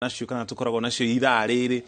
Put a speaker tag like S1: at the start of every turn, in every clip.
S1: Nacio kana tũkoragwo nacio ithaa rĩrĩ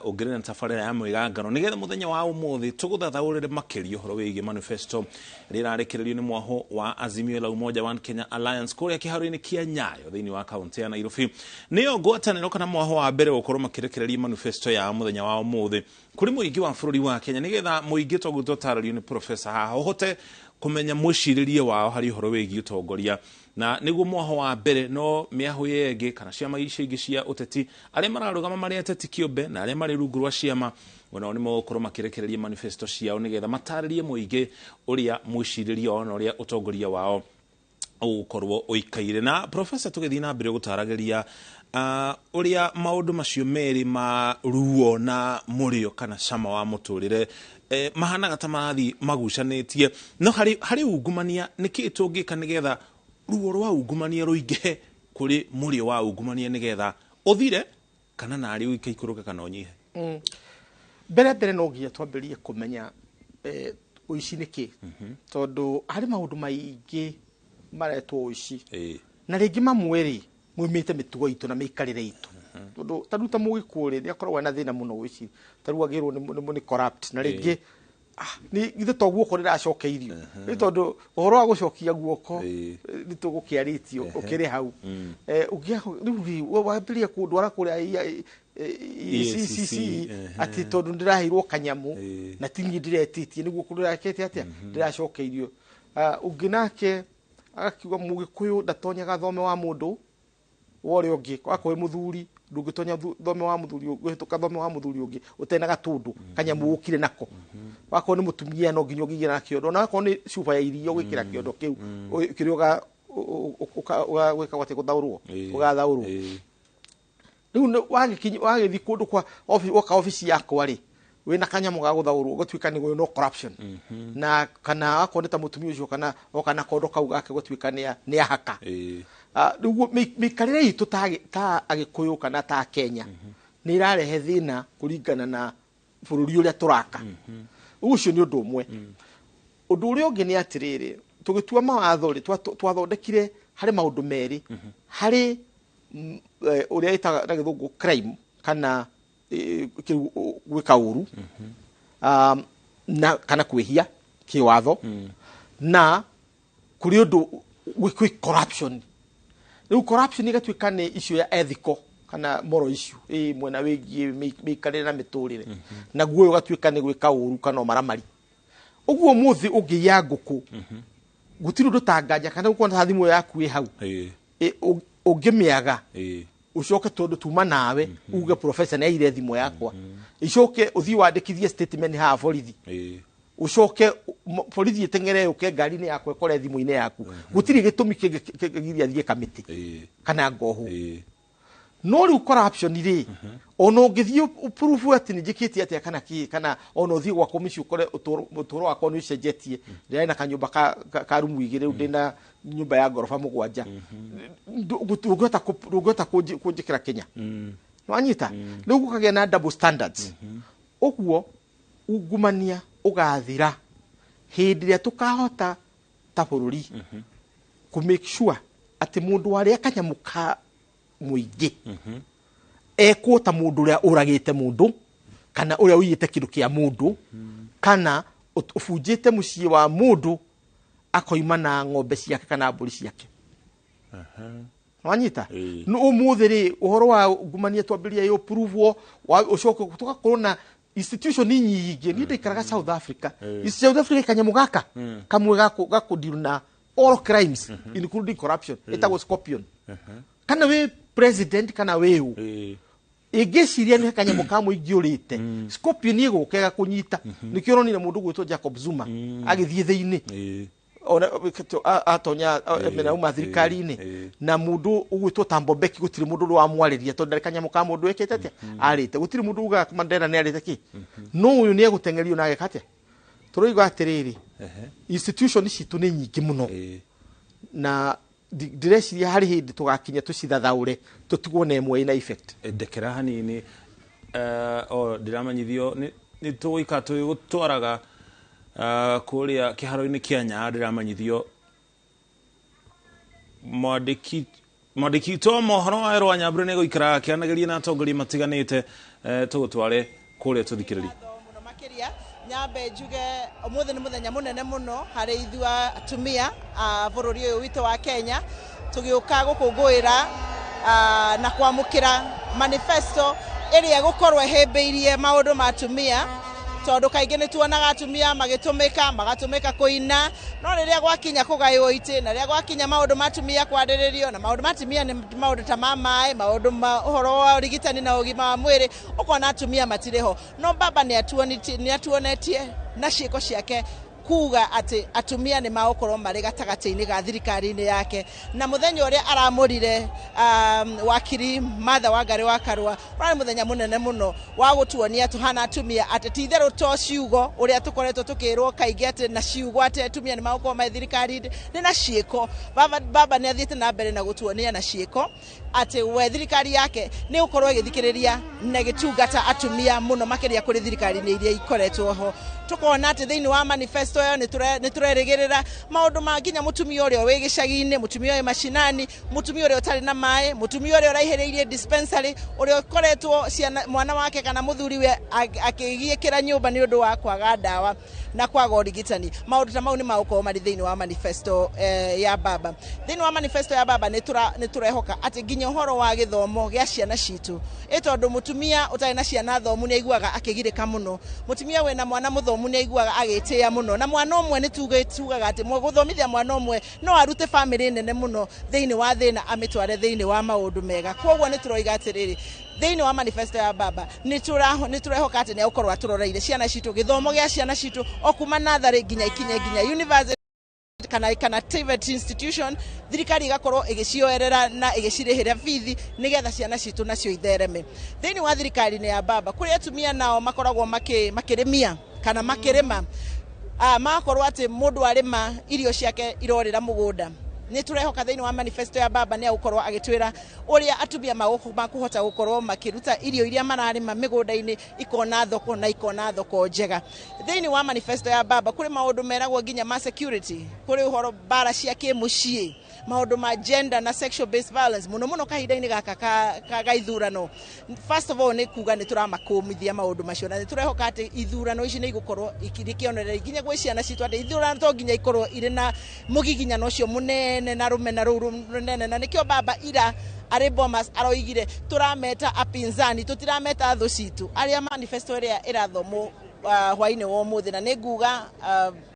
S1: ũngĩrĩ na tabarĩra ya mwĩgangano nĩgetha mũthenya wa ũmũthĩ tũgũthathaũrĩre makĩria ũhoro wĩgiĩ manifesto ĩrĩa ĩrarekererio nĩ mwaho wa Azimio la Umoja One Kenya Alliance kũrĩa kĩharo-inĩ kĩa Nyayo thĩinĩ wa kaũntĩ ya Nairobi. Nĩyo ngwatanĩro kana mwaho wa mbere gũkorwo makĩrekereria manifesto yao mũthenya wa ũmũthĩ kũrĩ mũingĩ wa bũrũri wa Kenya, nĩgetha mũingĩ toguo twatarĩrio nĩ professor haha ũhote kũmenya mwĩcirĩrie wao harĩ ũhoro wĩgiĩ ũtongoria. Na nĩguo mwaho wa mbere, no mĩaho ĩyo ĩngĩ kana ciama icio ingĩ cia ũteti, arĩa mararũgama marĩ ateti kĩũmbe na arĩa marĩ rungu rwa ciama, onao nĩ megũkorwo makĩrekereria manifesto ciao nĩgetha matarĩrie mũingĩ ũrĩa mwĩcirĩrie wao na ũrĩa ũtongoria wao ũgũkorwo ũikaire. Na professor, tũgĩthiĩ na mbere gũtaragĩria ũrĩa maũndũ macio merĩ ma ruo na mũrĩo kana cama wa mũtũrĩre mahanaga ta marathiĩ magucanĩtie, no harĩ ungumania, nĩkĩ tũngĩka nĩgetha ruo rwa ungumania rũingĩhe kũrĩ mũrĩo wa ungumania, nĩgetha ũthire kana narĩ ũikaikũrũke kana ũnyihe?
S2: Mbere mbere no nginya twambĩrĩrie kũmenya ũici nĩ kĩ, tondũ harĩ maũndũ maingĩ maretwo ũici na rĩngĩ mamwe rĩ maumĩte mĩtugo itũ na mĩikarĩre itũ, tondũ ta rĩu ta Mũgĩkũyũ rĩ, nĩ akoragwo na thĩna mũno ũici. Ta rĩu agĩrwo nĩ corrupt na rĩngĩ nĩ githĩ to guoko rĩracokeirio nĩ tondũ ũhoro wa gũcokia guoko nĩ tũgũkĩarĩtio ũkĩrĩ hau. Rĩu rĩ wambĩrĩria kũndwara kũrĩa EACC atĩ tondũ ndĩraheirwo kanyamũ na ti niĩ ndĩretĩtie, nĩguo kũndĩrakete atĩa ndĩracokeirio. Ũngĩ nake agakiuga Mũgĩkũyũ ndatonyaga thome wa mũndũ wa ũrĩa ũngĩ. Akorwo wĩ mũthuri, ndũngĩtonya thome wa mũthuri, ũngĩhĩtũka thome wa mũthuri ũngĩ ũtena gatũndũ kanyamũ ũkire nako. Wakorwo nĩ mũtumia, no nginya ũngĩigĩra na kĩondo, na wakorwo nĩ cuba ya iria ũgĩkĩra kĩondo kĩu kĩrĩa ũga gwĩka atĩa, gũthaũrwo ũgathaũrwo. Rĩu wagĩthiĩ kũndũ kwa woka obici yakwa rĩ, wĩna kanyamũ ga gũthaũrwo, ũgatuĩka nĩ no corruption. Na kana wakorwo nĩ ta mũtumia ũcio, kana oka na kondo kau gake, gũtuĩka nĩ ahaka. Rĩu mĩikarĩre itũ ta Agĩkũyũ kana ta Kenya nĩ ĩrarehe thĩna kũringana na bũrũri ũrĩa tũraka. Ũcio nĩ ũndũ ũmwe. Ũndũ ũrĩa ũngĩ nĩ atĩrĩrĩ, tũgĩtua mawatho rĩ, twathondekire harĩ maũndũ merĩ, harĩ ũrĩa ĩtaga na Gĩthũngũ crime kana kĩu gwĩka ũru na kana kwĩhia kĩwatho, na kũrĩ ũndũ gwĩ corruption. Rĩu corruption ĩgatuĩka nĩ issue ya ethical kana moral issue ĩ mwena wĩgiĩ mĩikarĩre na mĩtũrĩre, naguo ũyũ ũgatuĩka nĩ gwĩka ũru kana ũmaramari. Ũguo mũthĩ ũngĩiya ngũkũ, gũtirĩ ũndũ ta nganja kana gũkorwo ta thimũ yaku ĩ hau ũngĩmĩaga, ũcoke tondũ tuma nawe uge professor nĩ aire thimũ yakwa, icoke ũthiĩ wandĩkithie statement haha borithi, ũcoke borithi ĩteng'ere yũke ngari-inĩ yakwa ĩkore thimũ-inĩ yaku, gũtirĩ gĩtũmi kĩngĩgiria thiĩ kamĩtĩ kana ngohwo. No rĩu corruption rĩ, ona ũngĩthiĩ proof atĩ nĩ njĩkĩte atĩa kana kĩ, kana ona ũthiĩ gwakwa mũciĩ ũkore ũtũũro wakwa nĩ ũcenjetie, ndĩrarĩ na kanyũmba ka rumu 2, rĩu ndĩna nyũmba ya ngoroba 7, ndũngĩhota kũnjĩkĩra Kenya. Nĩwanyita? Rĩu gũkagĩa na double standards. Ũguo ungumania ũgathira hĩndĩ ĩrĩa tũkahota ta bũrũri kũ make sure atĩ mũndũ warĩa kanyamũ ka mũingĩ ekwo ta mũndũ ũrĩa ũragĩte mũndũ kana ũrĩa ũiyĩte kĩndũ kĩa mũndũ kana ũbunjĩte mũciĩ wa mũndũ akoima na ng'ombe ciake kana mbũri ciake. Wanyita? No ũmũthĩ rĩ, ũhoro wa ungumania twambĩrĩria ĩ ũpuruvwo, ũcoke tũgakorwo na institution nyingĩ. Niĩ ndaikaraga South Africa. South Africa kanyamũ gaka kamwe gakũ deal na all crimes including corruption ĩtagwo Scorpion. Kana wĩ president kana wĩ ũ, ĩngĩciria nĩ kanyamũ ka mũingĩ ũrĩte, Scorpion ĩgũka ĩgakũnyita. Nĩkĩo ũronire mũndũ gwĩtwo Jacob Zuma agĩthiĩ thĩinĩ ona atonya mena uma thirikari-inĩ, na mũndũ ũgwĩtwo Thabo Mbeki gũtirĩ mũndũ ũrĩ wamwarĩria tondũ ndarĩ kanyamũ ka mũndũ ekĩte atĩa arĩte. Gũtirĩ mũndũ ugaga Mandela nĩ arĩte kĩ, no ũyũ nĩ egũteng'erio na ageka atĩa. Tũroiga atĩrĩrĩ, institution citũ nĩ nyingĩ mũno na ndĩreciria harĩ hĩndĩ tũgakinya tũcithathaũre, tũtigwo na ĩmwe ĩna effect.
S1: Ndekera hanini, o ndĩramanyithio nĩ tũgũikara tũgĩgũtwaraga kũrĩa kĩharo-inĩ kĩa Nyayo. Ndĩramanyithio mwandĩki Mwandĩki witũ wa mohoro wa Erwa Nyambura nĩ egũikara akĩanagĩria na atongoria matiganĩte. Tũgũtware kũrĩa tũthikĩrĩrie.
S3: Mũno makĩria nyambe njuge ũmũthĩ nĩ mũthenya mũnene mũno harĩ ithuĩ atumia a bũrũri ũyũ witũ wa Kenya, tũgĩũka gũkũngũĩra na kwamũkĩra manifesto ĩrĩa ĩgũkorwo ĩhĩmbĩirie maũndũ ma atumia, tondũ kaingĩ nĩ tuonaga atumia magĩtũmĩka magatũmĩka kũina, no rĩrĩa gwakinya kũgaywo itĩ na rĩrĩa gwakinya maũndũ ma atumia kwarĩrĩrio, na maũndũ ma atumia nĩ maũndũ ta ma maĩ, maũndũ ma ũhoro wa ũrigitani na ũgima wa mwĩrĩ, ũkona atumia matirĩ ho. No baba nĩ atuonetie na ciĩko ciake kuga atĩ atumia nĩ magũkorwo marĩ gatagatĩ-inĩ ga thirikari-inĩ yake. Na mũthenya ũrĩa aramũrire wakiri Martha Wangari wa Karua ũrarĩ mũthenya mũnene mũno wa gũtuonia tũhana atumia atĩ ti itherũ to ciugo ũrĩa tũkoretwo tũkĩrwo kaingĩ atĩ na ciugo atĩ atumia nĩ magũkorwo marĩ thirikari-inĩ, nĩ na ciĩko. Baba nĩ athiĩte na mbere na gũtuonia na ciĩko atĩ we thirikari yake nĩ gũkorwo ĩgĩthikĩrĩria na ĩgĩtungata atumia mũno makĩria kũrĩ thirikari-inĩ iria ikoretwo ho. Tũkona atĩ thĩinĩ wa manifesto ĩyo nĩ tũrerĩgĩrĩra maũndũ ma nginya mũtumia ũrĩa wĩ gĩcagi-inĩ, mũtumia wĩ macinani, mũtumia ũrĩa ũtarĩ na maĩ, mũtumia ũrĩa ũraihĩrĩirie dispensary, ũrĩa ũkoretwo ciana mwana wake kana mũthuri we akĩgiĩkĩra nyũmba nĩ ũndũ wa kwaga ndawa na kwaga ũrigitani. Maũndũ ta mau nĩ magũkorwo marĩ thĩinĩ wa manifesto ya baba. Thĩinĩ wa manifesto ya baba nĩ tũrehoka atĩ nginya ũhoro wa gĩthomo gĩa ciana citũ, ĩ tondũ mũtumia ũtarĩ na ciana thomu nĩ aiguaga akĩgirĩka mũno, mũtumia wĩna mwana mũthomu nĩ aiguaga agĩtĩĩa mũno, na mwana ũmwe nĩ tugaga atĩ gũthomithia mwana ũmwe no arute bamĩrĩ nene mũno thĩinĩ wa thĩna amĩtware thĩinĩ wa maũndũ mega. Koguo nĩ tũroiga atĩrĩrĩ, thĩinĩ wa manifesto ya baba nĩ tũrehoka atĩ nĩ egũkorwo atũroreire ciana citũ, gĩthomo gĩa ciana citũ o kuma natharĩ nginya ikinye nginya university kana TVET institution, thirikari igakorwo ĩgĩcioerera na ĩgĩcirĩhĩra bithi nĩgetha ciana citũ nacio ithereme. Thĩinĩ wa thirikari-inĩ ya baba kũrĩ atumia nao makoragwo makĩrĩmia kana makĩrĩma, magakorwo atĩ mũndũ arĩma irio ciake irorĩra mũgũnda. Nĩ tũrehoka thĩinĩ wa manifesto ya baba nĩ egũkorwo agĩtwĩra ũrĩa atumia makũhota gũkorwo makĩruta irio iria mararĩma mĩgũnda-inĩ ikona thoko na ikona thoko njega. Thĩinĩ wa manifesto ya baba kũrĩ maũndũ meragwo nginya ma security, kũrĩ ũhoro mbara cia kĩmũciĩ, maũndũ ma gender na sexual based violence mũno mũno kahinda-inĩ gaka ka ithurano. First of all nĩ kuga nĩ tũramakũmithia maũndũ macio, na nĩ tũrehoka atĩ ithurano ici nĩ igũkorwo ikĩrĩ kĩonereria nginya gwĩ ciana citũ atĩ ithurano to nginya ikorwo irĩ na mũgiginyano ũcio mũnene na rũmena rũu rũnene. Na nĩkĩo baba ira arĩ Bomas aroigire tũrameta apinzani, tũtirameta thũ citũ. Arĩa manifesto ĩrĩa ĩrathomwo hwainĩ wa ũmũthĩ, na nĩ nguga